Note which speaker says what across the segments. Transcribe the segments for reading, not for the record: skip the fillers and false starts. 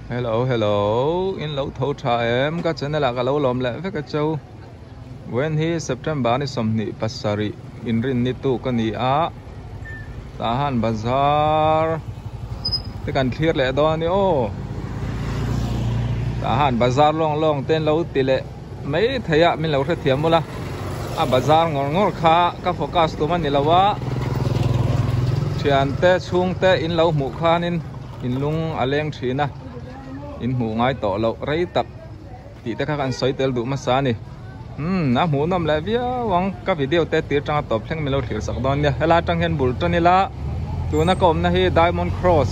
Speaker 1: Hello hello in lo tho tha em ka channel ah ka lo lawm leh vek a cheu wen hi September ni 27 inrin ni tuk a ni a tah han bazar te kan thlir leh dawn a ni aw tah han bazar lawng lawng te an lo ti leh mai thei a min lo hrethiam ula a bazar ngawr ngawr kha ka focus tum a ni lo a thiante chhungte in lo hmuh khanin In lung a leng thin a, in hmuh ngai tawh loh rei tak tih te kha kan sawi tel duh hmasa a ni. Umm a hmuhnawm leh viau ang, ka video te tir tanga tawp thleng min lo thlir sak dawn nia. Helai atang hian bul tan ila, tuna ka awmna hi Diamond Cross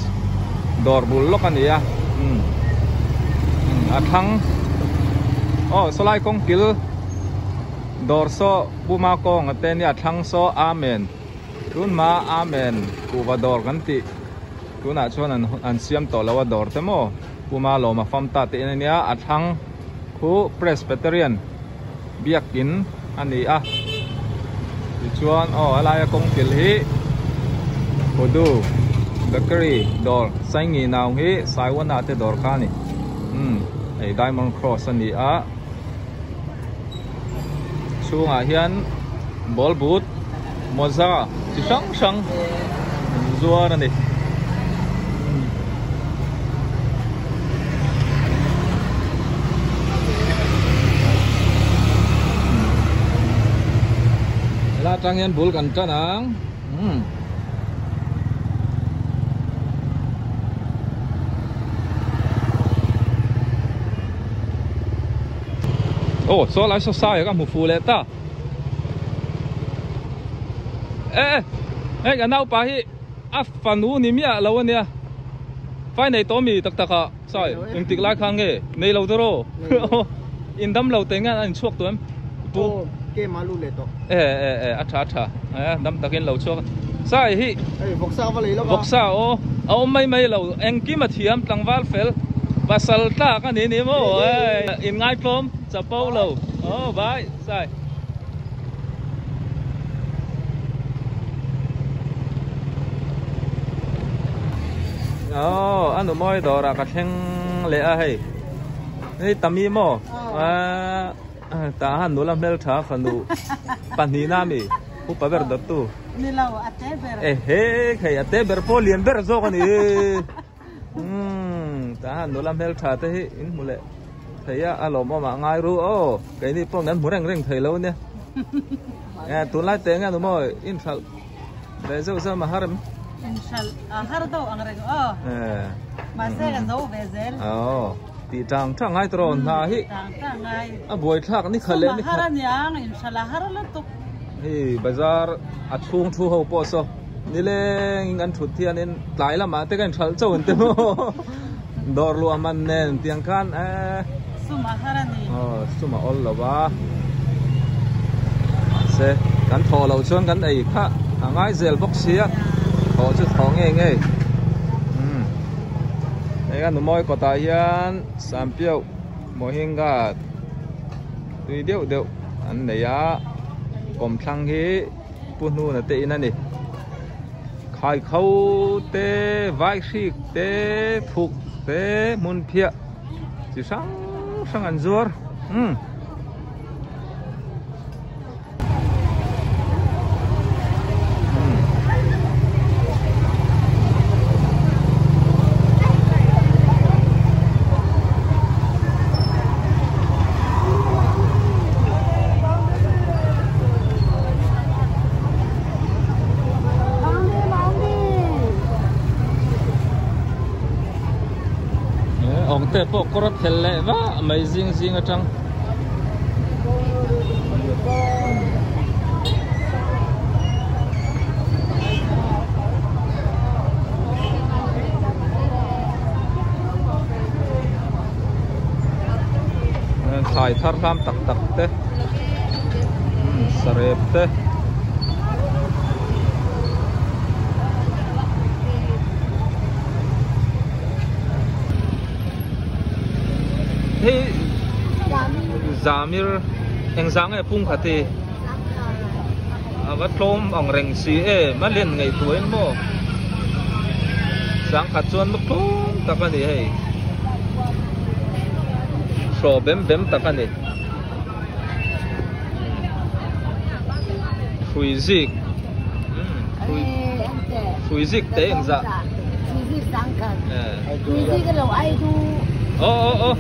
Speaker 1: dawr bul lawk a ni a. Umm a thlang aw sawlai kawng kil dawr saw Puma kawng a te nia a thlang saw Amen tun hma Amen kuhva dawr kan tih. Tunah chuan an an siam tawh lo a dawr te maw Puma lawma fam ta te in a nia a thlang khu Presbyterian biakin a ni a tichuan aw a laia kawng kil hi Hudu Bakery dawr Saingi nau hi Saiwana te dawr kha a ni umm hei Diamond Cross a ni a chhungah hian ball boot mawza chi hrang hrang an zuar a ni. Helai atang hian bul kan tan ang. Aw saw lai saw sai ka hmu fu leh ta e e hei ka naupa hi a fanu ni miah lo ania fai nei tawh mi tak tak ah sai engtik lai khan nge nei lo te rawh in dam lo te nge an inchhuak tawh em pu
Speaker 2: ke ma lu leh tawh
Speaker 1: e e e a tha a tha e dam takin lo chhuak sai hi
Speaker 2: hei vawksa va lei lova
Speaker 1: vawksa aw a awm mai mai lo engkim a thiam tlangval fel pasal tlak a ni ni maw e in ngaitlawm chapo lo aw vai sai aw a nu mawi dawrah ka thleng leh a hei hei tami maw a. Tah han nula hmeltha fanu pahnihna ami upa ber dawttu.
Speaker 3: Ni lo a te ber.
Speaker 1: Ehe khei a te ber pawh lian ber zawk a ni. Umm tah han nula hmeltha te hi in hmu leh thei a a lawmawm ah ngai ru aw keini pawh kan hmu reng reng thei lo nia. E tunlai teh nge nu maw in hralh ve zeuh zeuh a har em?
Speaker 3: In hralh a har deuh ang reng aw. Mahse ka zo ve zel.
Speaker 1: Aw. Tih tang tang ngai tawh hna hi a buai thlak ni khat leh ni khat. Hei bazar a chhung thu ho pawh saw nileng in kan thut hianin tlai lamah te ka inthalh chauh an ti maw dawr luah man nen tiang khan eh
Speaker 3: sum a har a ni
Speaker 1: aw sum a awl lo va mahse kan thawh loh chuan kan ei kha a ngai zel bawk sia thawh chu thawh ngei ngei. Hei a numawi kawtah hian Sampiauh Mohinga tui deuh deuh an nei a kawmthlang hi Pu Hnuna te in a ni Khaikho te Vaihrik te Thuk te Hmunphiah chi hrang hrang an zuar umm. Awng te pawh kawr a phel leh vah mai zing zing atang. Thlai thar hlam tak tak te sarep te Hei Zamir eng zang nge pung khat hi a va tlawm ang reng si em a len ngaihtuah in maw sangkhat chuan va tlawm tak a ni hei. Hraw bem bem tak a ni. Hrui zik hrui zik te eng zah. Aw aw aw.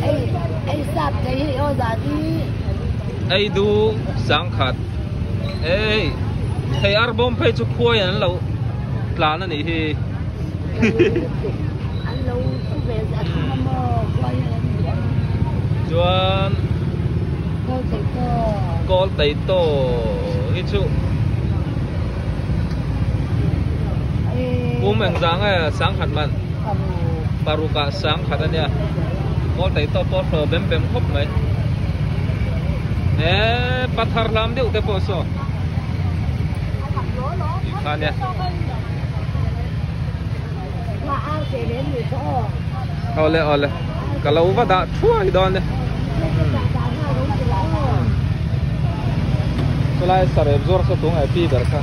Speaker 1: Ei du sangkhat. Ei thei ar bawm phei chu khuai an lo tlan a nih hi. Chuan kawl teitaw hi chu pum engzah nge sangkhat man paruk ah sangkhat a nia kawl teitaw pawh hlawh bem bem khawp mai he pathar hlam deuh te pawh saw tih kha nia. Awle awle ka lo va dah thuai dawn e chulai sarep zuar saw tung e pi ber kha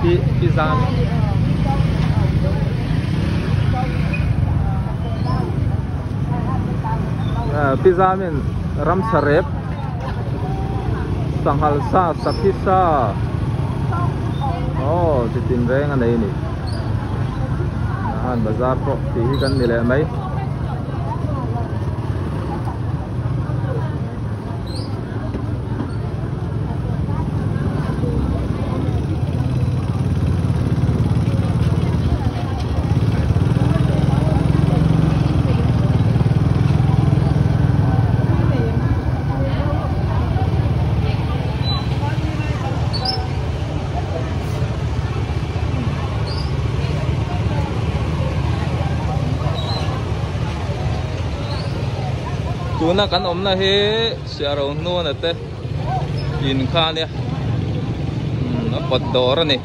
Speaker 1: pi pi zan pi zamin ram sarep Sanghal sa, sakhi sa aw chi tin reng a nei a ni han bazar pawh tih hi kan ni leh mai. Tuna kan awmna hi Siaro hnuana te in kha ania a pawt dawr a ni.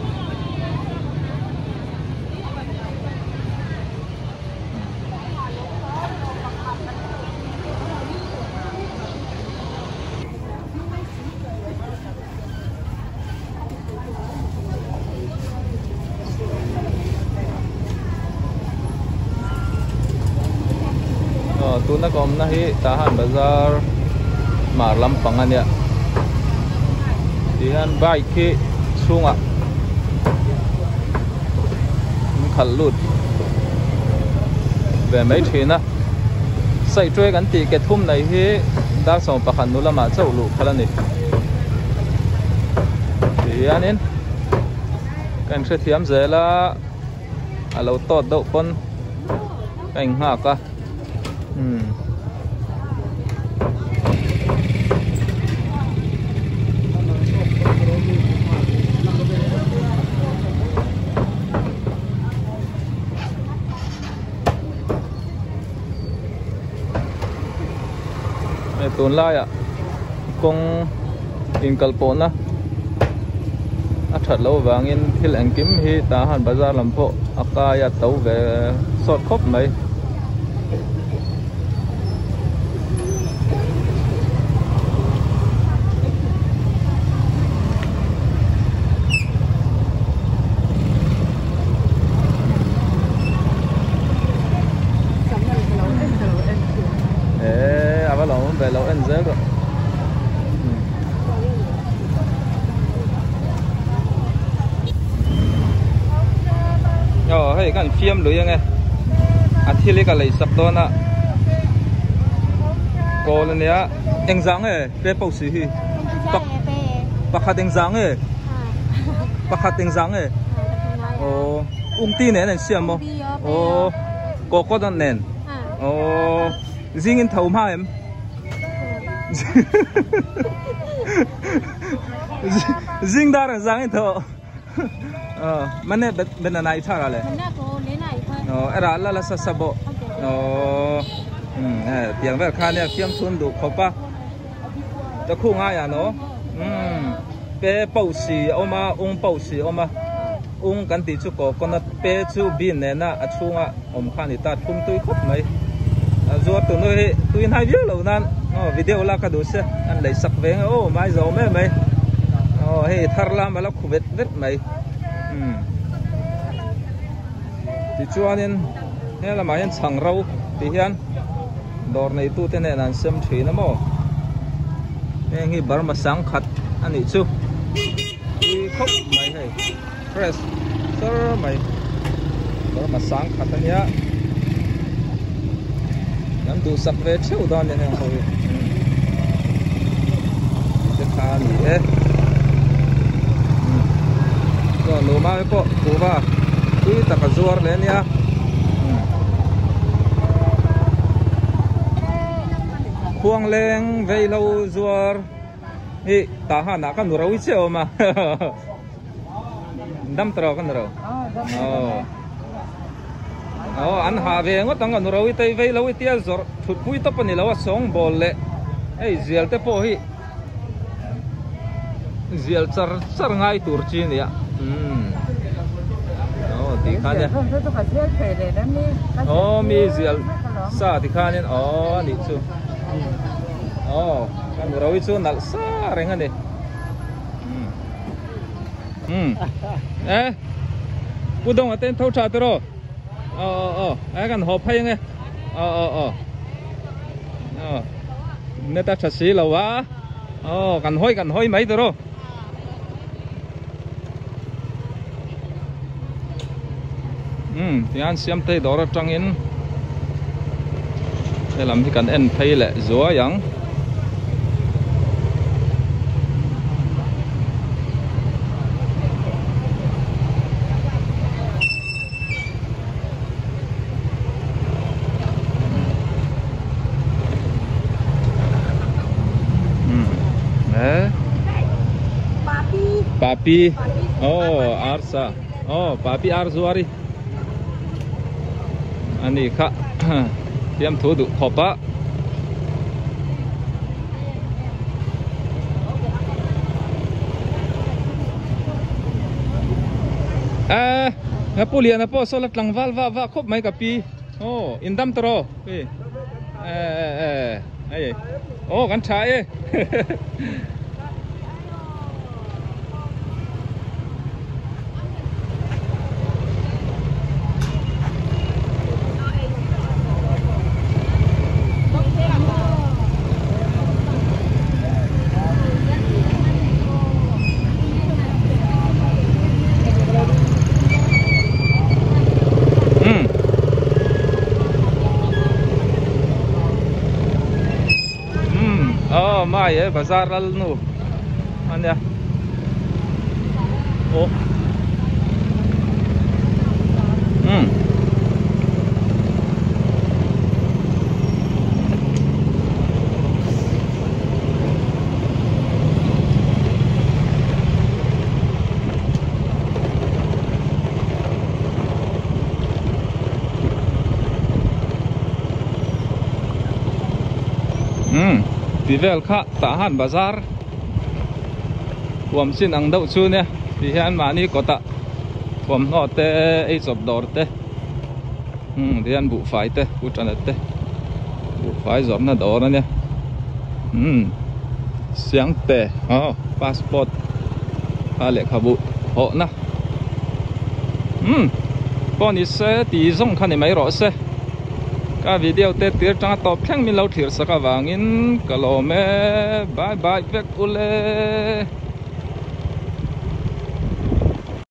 Speaker 1: Tuna ka awmna hi Tahan Bazar hmar lampang a nia tihian bike hi chhungah an khalh lut ve mai thin a saiṭuai kan tih ke thum nei hi dar 11 nu lamah chauh luh phal a ni ti hianin ka inhrethiam zel a a lo tawt deuh pawn ka inghak a umm. Hei tunlaiah kawng inkalpawhna a that loh avangin thil engkim hi tah han bazar lam pawh a kai a to ve sawt khawp mai. Eee a va lo awm ve lo en zel rawh. Aw hei kan fiam lui ange a thil hi ka lei sak dawn a kawl ania engzah nge pe pawh si hi pakhat engzah nge pakhat engzah nge aw ungti nen an siam maw aw coconut nen aw zing in tho hma em. Zing dar ang zang in tho. Mane banana i thara le. Oh, era la la sa sabo. Oh. Eh, tiang vel kha nia fiam thun du khopa. Ta khu nga ya no. Pe pau si oma ung pau si oma. Ung kan ti chu coconut pe chu bean nena a chhunga awm kha ni ta thum tui khawp mai a zuar tu nu hi tui hnai viau lo nan aw video la ka duh se an lei sak ve nge aw mai zo mai mai aw hei thar lam a la khu vet vet mai umm tichuanin he lamah hian chhang ro tih hian. Dawr neitu te nen an sem thin a maw? Heng hi Burma sangkhat a nih chu. Tui khawp mai hei. Fresh sar mai. Burma sangkhat a nia. Kan duhsak ve theuh dawn nia heng ho hi. Te kha a ni e. Chuan numa te pawh kuhva tui tak a zuar leh a nia. Khuang leng vei lo zuar hi tah han ah ka nu ro i chiah awm a dam ta ro ka nu ro aw an hah ve ngawt ang ka nu ro i tei vei lo i tia zawrh thut pui tawp a ni lo a sawng bawl leh hei zial te pawh hi zial char char ngai tur chi ania umm aw ti khan nia aw mi zial sa ti khanin aw a nih chu aw ka nu ro hi chu nalh sa reng a ni umm umm e pu dawng a ten tho tha tiraw aw aw aw e kan haw phei ange aw aw aw aw Net a tha si lo a aw kan hawi kan hawi mai tur aw umm tihian Siamtei dawr atangin helam hi kan en phei leh zuai ang. Papi oh arsa oh papi arzuari ani kha thiam thu duh khawp a eh Nga pu lian a pawh saw la tlangval vah vah khawp mai ka pi aw in dam tawh rawh pi e e e hei aw kan tha e Mai e bazar lal nu ania oh Umm ti vel kha tah han bazar huam chin ang deuh chu nia ti hian mahni kawtah thuamhnaw te ei chawp dawr te umm ti hian buhfai te kutana te buhfai zawrhna dawr ania umm siangte aw passport a lehkhabu hawhna umm pawh ni se tih zawng kha ni mai rawh se ka video te tir tanga tawp thleng min lo thlir sak avangin ka lawm e bye bye vek ule.